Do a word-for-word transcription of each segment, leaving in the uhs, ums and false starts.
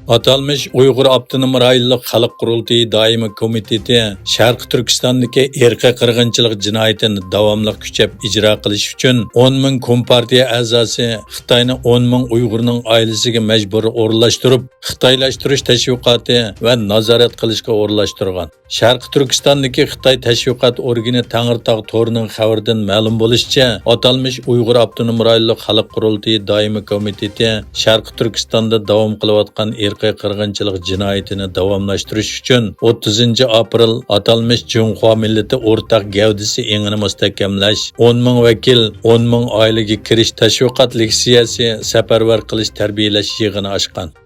ئاتالمىش ئۇيغۇر ئاپتونوم رايونلۇق خەلق قۇرۇلتىيى دائىمىي كومىتېتى شەرقىي تۈركىستاندىكى ئىرقىي قىرغىنچىلىق جىنايىتىنى داۋاملىق كۈچەپ ئىجرا قىلىش ئۈچۈن ئون مىڭ كومپارتىيە ئەزاسى خىتاينى ئون مىڭ ئۇيغۇرنىڭ ئائىلىسىگە مەجبۇرىي ئورۇنلاشتۇرۇپ، خىتايلاشتۇرۇش تەشۋىقاتى ۋە نازارەت قىلىشقا ئورۇنلاشتۇرغان. شەرقىي تۈركىستاندىكى خىتاي تەشۋىقات ئورگىنى تەڭرىتاغ تورىنىڭ خەۋىرىدىن مەلۇم بولۇشىچە، ئاتالمىش ئۇيغۇر ئاپتونوم رايونلۇق خەلق قۇرۇلتىيى دائىمىي كومىتېتى شەرقىي تۈركىستاندا داۋام قىلىۋاتقان ئىرقىي قىرغىنچىلىق جىنايىتىنى داۋاملاشتۇرۇش ئۈچۈن، ئوتتۇزىنچى ئاپرېل ئاتالمىش جۇڭخۇا مىللىتى ئورتاق گەۋدىسى ئېڭىنى مۇستەھكەملەش، ئون مىڭ ۋەكىل، ئون مىڭ ئائىلىگە كىرىش تەشۋىقات لېكسىيەسى، سەپەرۋەر قىلىش، تەربىيەلەش يىغىنى ئاچقان.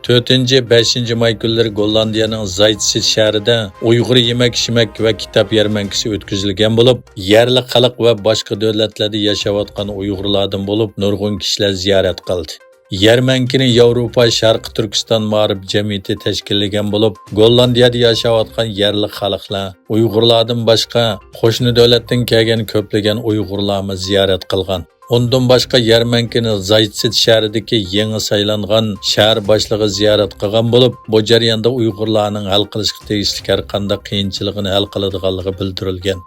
تۆتىنچى، بەشىنچى ماي كۈنلىرى گوللاندىيەنىڭ زايتسېد شەھىرىدە ئۇيغۇر يېمەك-ئىچمەك ۋە كىتاب يەرمەنكىسى ئۆتكۈزۈلگەن بولۇپ، يەرلىك خەلق ۋە باشقا دۆلەتلەردە ياشاۋاتقان ئۇيغۇرلاردىن بولۇپ نۇرغۇن كىشىلەر زىيارەت قىلدى. يەرمەنكىنى ياۋروپا شەرقىي تۈركىستان مائارىپ جەمئىيىتى تەشكىللىگەن بولۇپ، گوللاندىيەدە ياشاۋاتقان يەرلىك خەلقلەر ئۇيغۇرلاردىن باشقا قوشنا دۆلەتتىن كەلگەن كۆپلىگەن ئۇيغۇرلارمۇ زىيارەت قىلغان. ئۇندىن باشقا يەرمەنكىنى زايتسېد شەھىرىدىكى يېڭى سايلانغان شەھەر باشلىقى زىيارەت قىلغان بولۇپ، بۇ جەرياندا ئۇيغۇرلارنىڭ ھەل قىلىشقا تېگىشلىك ھەر قانداق قىيىنچىلىقىنى ھەل قىلىدىغانلىقى بىلدۈرۈلگەن.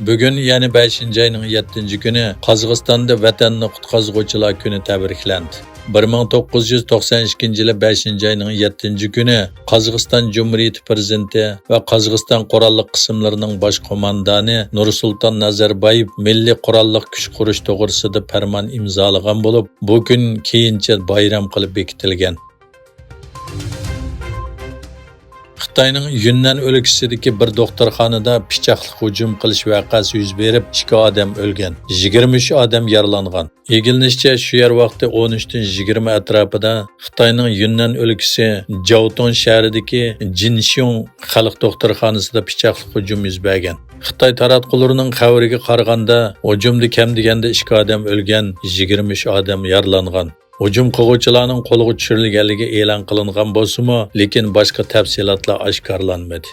بۈگۈن، يەنى بەشىنچى ئاينىڭ يەتتىنچى كۈنى قازاقىستاندا ۋەتەننى قۇتقازغۇچىلار كۈنى تەبرىكلەندى. بىر مىڭ توققۇز يۈز توقسان ئىككىنچى يىلى بەشىنچى ئاينىڭ يەتتىنچى كۈنى قازاقىستان جۇمھۇرىيىتى پىرېزىدېنتى ۋە قازاقىستان قوراللىق قىسىملىرىنىڭ باش قوماندانى نۇرسۇلتان نازاربايېۋ مىللىي قوراللىق كۈچ قۇرۇش توغرىسىدا پەرمان ئىمزالىغان بولۇپ، بۇ كۈن كېيىنچە بايرام قىلىپ بېكىتىلگەن. خىتاينىڭ يۈننەن ئۆلكىسىدىكى بىر دوختۇرخانىدا پىچاقلىق ھۇجۇم قىلىش ۋەقەسى يۈز بېرىپ، ئىككى ئادەم ئۆلگەن، يىگىرمە ئۈچ ئادەم يارىلانغان. ئىگىلىنىشىچە، شۇ يەر ۋاقتى ئون ئۈچتىن يىگىرمە ئەتراپىدا خىتاينىڭ يۈننەن ئۆلكىسى جاۋتۇڭ شەھىرىدىكى جىنشيۇڭ خەلق دوختۇرخانىسىدا پىچاقلىق ھۇجۇم يۈز بەرگەن. خىتاي تاراتقۇلىرىنىڭ خەۋىرىگە قارىغاندا، ھۇجۇمدا كەم دېگەندە ئىككى ئادەم ئۆلگەن، يىگىرمە ئۈچ ئادەم يارىلانغان. ھۇجۇم قىلغۇچىلارنىڭ قولغا چۈشۈرۈلگەنلىكى ئېلان قىلىنغان بولسىمۇ، لېكىن باشقا تەپسىلاتلار ئاشكارىلانمىدى.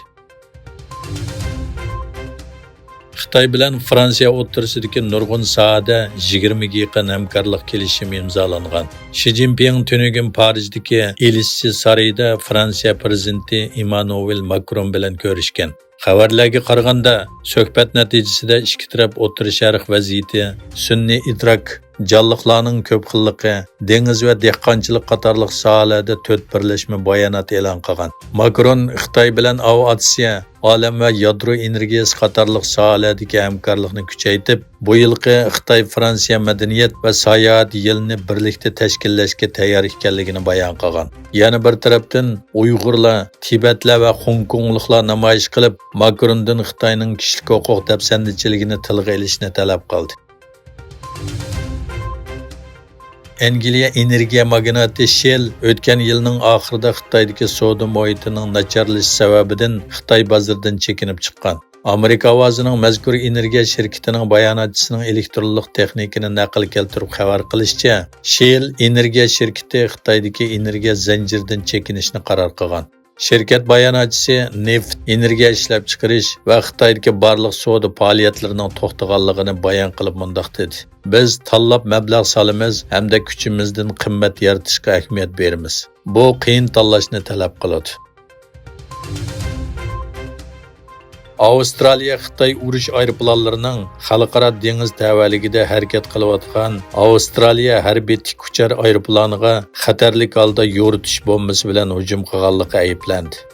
خىتاي بىلەن فرانسىيە ئوتتۇرىسىدىكى نۇرغۇن ساھەدە يىگىرمىگە يېقىن ھەمكارلىق كېلىشىمى ئىمزالانغان. شى جىنپىڭ تۈنۈگۈن پارىژدىكى ئېلچىسى سارىيىدا فرانسىيە پىرېزىدېنتى ئىمانۇئېل ماكرون بىلەن كۆرۈشكەن. خەۋەرلەرگە قارىغاندا، سۆھبەت نەتىجىسىدە ئىككى تەرەپ ئوتتۇرا شەرق ۋەزىيىتى، سۈنئىي ئىدراك، جانلىقلارنىڭ كۆپ خىللىقى، دېڭىز ۋە دېھقانچىلىق قاتارلىق ساھەلەردە تۆت بىرلەشمە بايانات ئېلان قىلغان. ماكرون خىتاي بىلەن ئاۋىئاتسىيە، ئالەم ۋە يادرو ئېنېرگىيەسى قاتارلىق ساھەلەردىكى ھەمكارلىقنى كۈچەيتىپ، بۇ يىلقى خىتاي فرانسىيە مەدەنىيەت ۋە ساياھەت يىلىنى بىرلىكتە تەشكىللەشكە تەييار ئىكەنلىكىنى بايان قىلغان. يەنە بىر تەرەپتىن، ئۇيغۇرلار، تىبەتلەر ۋە خوڭكوڭلۇقلار نامايىش قىلىپ، ماكروندىن خىتاينىڭ كىشىلىك ھوقۇق دەپسەندىچىلىكىنى تىلغا ئېلىشنى تەلەپ قىلدى. ئەنگلىيە ئېنېرگىيە ماگناتى شېل ئۆتكەن يىلنىڭ ئاخىرىدا خىتايدىكى سودا مۇھىتىنىڭ ناچارلىشىشى سەۋەبىدىن خىتاي بازىرىدىن چېكىنىپ چىققان. ئامېرىكا ئاۋازىنىڭ مەزكۇر ئېنېرگىيە شىركىتىنىڭ باياناتچىسىنىڭ ئېلېكترونلۇق تېخنىكىنى نەقىل كەلتۈرۈپ خەۋەر قىلىشىچە، شېل ئېنېرگىيە شىركىتى خىتايدىكى ئېنېرگىيە زەنجىرىدىن چېكىنىشنى قارار قىلغان. شىركەت باياناتچىسى نېفىت، ئېنېرگىيە ئىشلەپچىقىرىش ۋە خىتايدىكى بارلىق سودا پائالىيەتلىرىنىڭ توختىغانلىقىنى بايان قىلىپ مۇنداق دېدى: «بىز تاللاپ مەبلەغ سالىمىز ھەمدە كۈچىمىزدىن قىممەت يارىتىشقا ئەھمىيەت بېرىمىز. بۇ قىيىن تاللاشنى تەلەپ قىلىدۇ.» ئاۋسترالىيە خىتاي ئۇرۇش ئايروپىلانلىرىنىڭ خەلقئارا دېڭىز تەۋەلىكىدە ھەرىكەت قىلىۋاتقان ئاۋسترالىيە ھەربىي تىك ئۇچار ئايروپىلانىغا خەتەرلىك ھالدا يورۇتۇش بومبىسى بىلەن ھۇجۇم قىلغانلىقى ئەيىبلەندى.